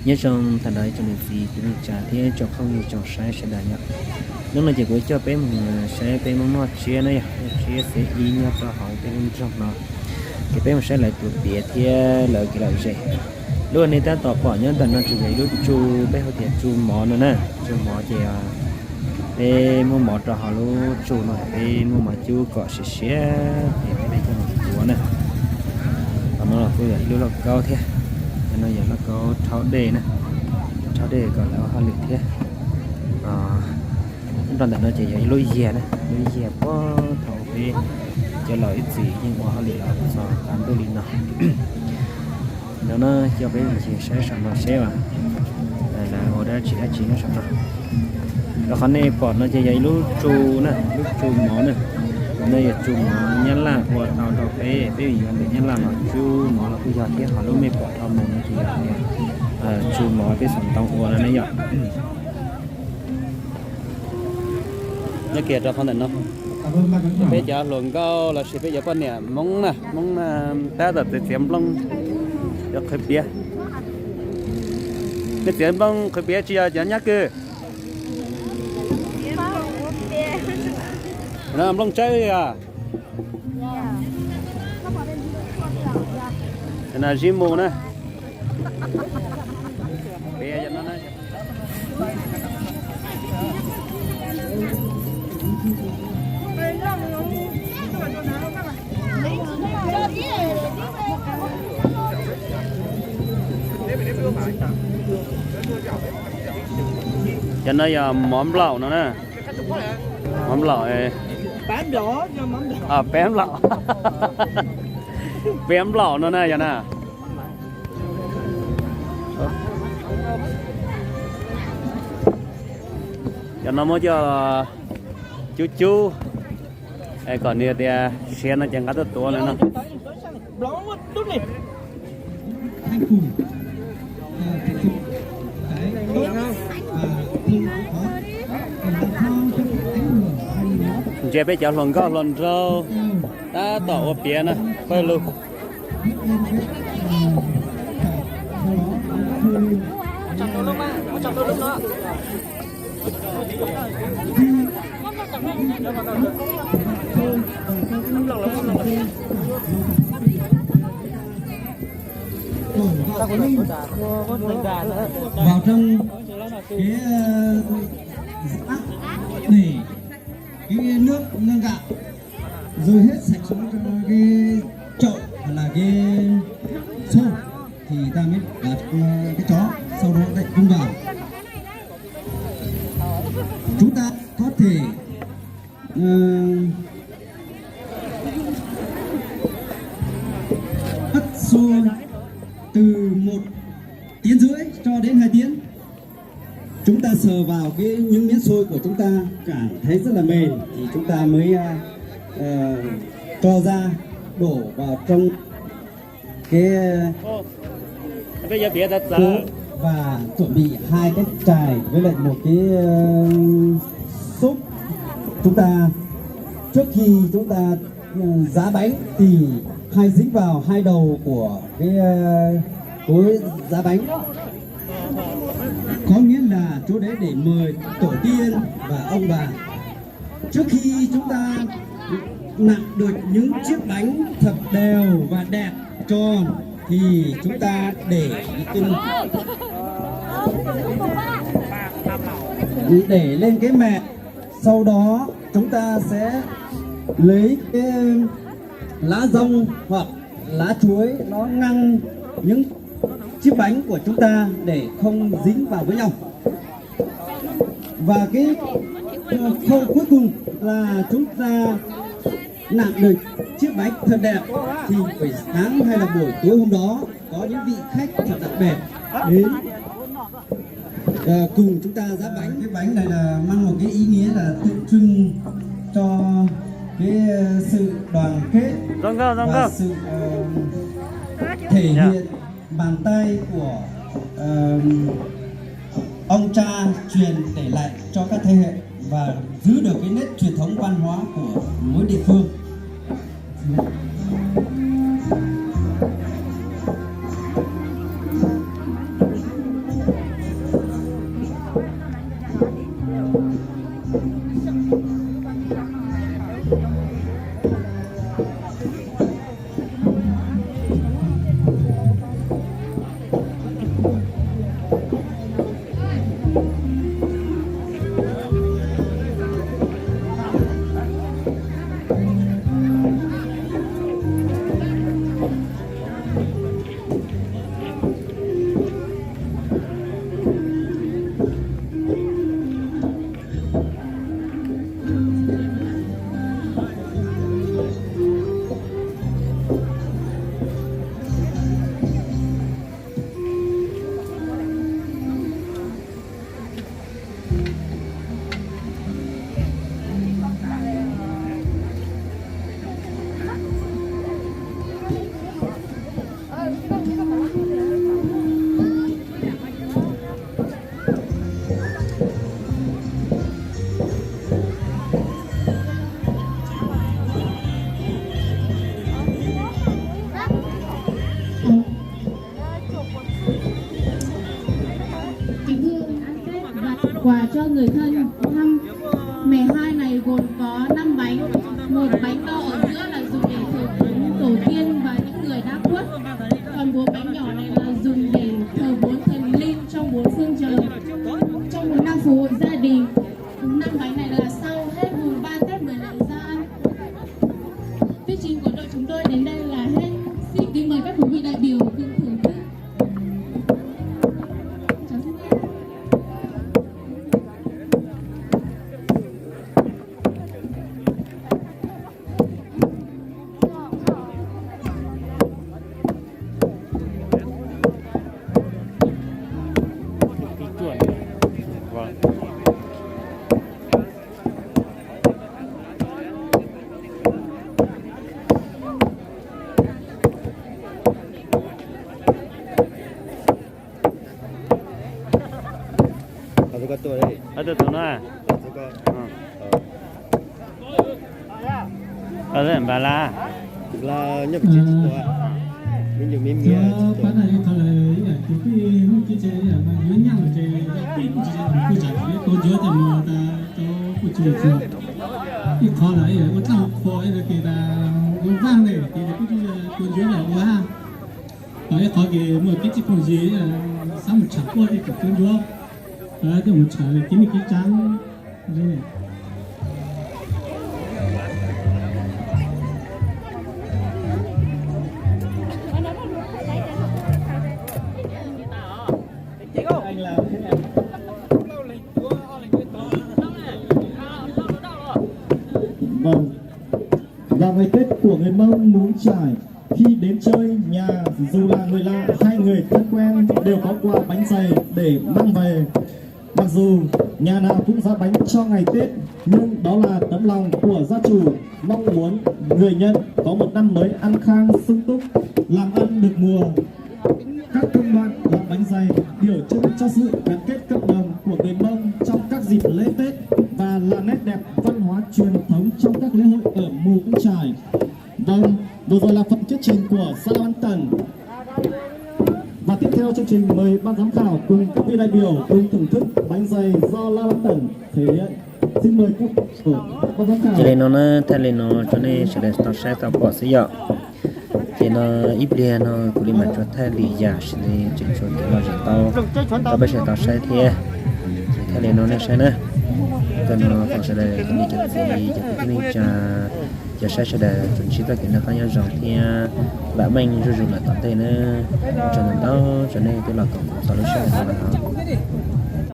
Nyob zoo tag nrho ib tsoom niam txiv kwv tij neej tsa thiab tsoom phooj ywg tsoom saib sawv daws yom. Hnub no ces kuv coj peb mus saib peb Hmoob noj tsiab na yom, noj tsiab xiab ib nyob rau hauv peb lub nroog no. Ces peb mus saib lawv tus piav thiab lawv kev lom zem. Lub uas nej tab tom pom nyob ntawm no ces yog ib lub tsu, peb hu tias tsu mov no na. Tsu mov ces peb muab mov rau hauv lub tsu no, peb muab mov cub kom siav siav ces peb coj mus tuav na. Qhov no los kuj yog ib lub lauj kaub thiab. Cov no yog lauj kaub rhaub dej na, rhaub dej kom lawv ua hauj lwm thiab. Nyob rau ntawm no ces yog ib lub yiag na, lub yiag puag thaum peb cov laus ib txwm yeej ua hauj lwm los txog tav ntuj li no. No na, coj peb mus ncig saib saum no seb as, lawv ua dab tsi dab tsi nyob saum no. Rau qhov nej pom no ces yog ib lub tsu na, lub tsu mov na. No yog tsu mov Nyab Laj ua tau rau peb, peb yuav ntawm Nyab Laj los tsu mov los kuj yog thiab, ho lub mej pom dhau mus no ces yog tias tsu mov peb xeem Ntoo ua no ne yom. Nyob kiag rau qhov ntawm no, peb cov hluas nkauj lossis peb cov poj niam Hmoob na, Hmoob na, tab tom txiav txiav nplooj, cov qhwv piav. Nej txiav nplooj qhwv piav tsis yog cov nyab kws? No nplooj tsawb os. No zib mu na. Cov no yog mov nplaum no na. Mov nplaum, peb nplaum, peb nplaum no na yog na. Cov no muab coj cub cub kom nws tias siav no ces nqa tuaj tuav no. Ntsia peb cov hluas nkauj hluas nraug tab tom ua piav na, pawg lug. Vào trong cái, ờ, giáp để cái nước ngâm gạo rồi hết sạch xuống trong cái chậu hoặc là cái xô thì ta mới vào trong cái chó, sau đó lại vung vào. Chúng ta có thể, ờ, bắt xôi từ một tiếng rưỡi cho đến hai tiếng. Chúng ta sờ vào cái những miếng xôi của chúng ta cảm thấy rất là mềm thì chúng ta mới, à, ờ, cho ra, đổ vào trong cái và chuẩn bị hai cái chai với lại một cái, ờ, súp. Chúng ta, trước khi chúng ta, ờ, giá bánh thì hãy dính vào hai đầu của cái, ờ, cối giá bánh. Có nghĩa là chỗ đấy để mời tổ tiên và ông bà. Trước khi chúng ta nặn được những chiếc bánh thật đều và đẹp tròn thì chúng ta để lên, để lên cái mẹ. Sau đó chúng ta sẽ lấy cái lá dong hoặc lá chuối nó ngăn những chiếc bánh của chúng ta để không dính vào với nhau. Và cái, ờ, khâu cuối cùng là chúng ta nặn được chiếc bánh thật đẹp thì buổi sáng hay là buổi tối hôm đó có những vị khách thật đặc biệt đến, ờ, cùng chúng ta giã bánh. Cái bánh này là mang một cái ý nghĩa là tượng trưng cho cái sự đoàn kết và sự, ờ, thể hiện bàn tay của, ờ, ông cha truyền để lại cho các thế hệ và giữ được cái nét truyền thống văn hóa của mỗi địa phương. Người thân thăm. Mười hai này gồm có năm bánh. Một bánh to ở giữa là dùng để thờ cúng tổ tiên và những người đã khuất. Còn bốn bánh nhỏ này là dùng để thờ bốn thần linh trong bốn phương trời. Trong một năm phục hội gia đình. Năm bánh này là sau hết mùng ba Tết mới lấy ra ăn. Thuyết trình của đội chúng tôi đến đây là hết. Xin kính mời các quý vị đại biểu cùng thưởng thức. Cháu xin phép. Tus no. Tus npa la. Tus npa la nyob pem tsev tsis tuaj. Miv nyuj miv miv. Pab no ib qho lawm, ib yam tus pib hnub tsis tsev, ib yam mas yuav nyaj lawm ces pib kuj tsis tsev, kuj tsam tua ncuav ces mus tas rau kuj tsis tshua. Ib qho lawm ib yam ua dlaab ua qhua ib yam li tas ua vaaj ne ces kuj tsis tua ncuav lawm ua. Ho ib qho ces muaj kev tsis phooj ywg xav mus tsham quaj ces tua ncuav, coj mus tsham kev neej kev tsav. Vâng. Vào ngày Tết của người Mông Mù Cải, khi đến chơi nhà dù là người lạ hay người thân quen đều có quà bánh dày để mang về. Mặc dù nhà nào cũng giá bánh cho ngày Tết, nhưng đó là tấm lòng của gia chủ mong muốn người nhận có một năm mới an khang sung túc, làm ăn được mùa. Các công đoạn làm bánh dày biểu trưng cho sự gắn kết cộng đồng của người Mông trong các dịp lễ Tết và là nét đẹp văn hóa truyền thống trong các lễ hội ở Mù Cải. Vâng, vừa rồi là phần thuyết trình của xã Lao An Tần. Và tiếp theo chương trình mời ban giám khảo cùng các vị đại biểu cùng thưởng thức bánh dày do Lao An Tần thể hiện. Xin mời các vị đại biểu, ban giám khảo. Cia li no na, thaij li no rau nej sawv daws tau saib tau pom xwb yom. Ces no ib pliag no kuv li mam tso thaij lwm yam sawv daws tseem tshuav kev lom zem tau rau peb sawv daws tau saib thiab. Ces thaij li no nej saib na. Tam no thov sawv daws cov niam cov txiv cov kwv tij neej tsa, cov saib sawv daws tsuas ntsib txoj kev noj qab nyob zoo thiab vam meej zuj zus lawm tom ntej na. Ua tsaug ntau ntau rau nej twb los koom kuv txhua lub sij hawm no.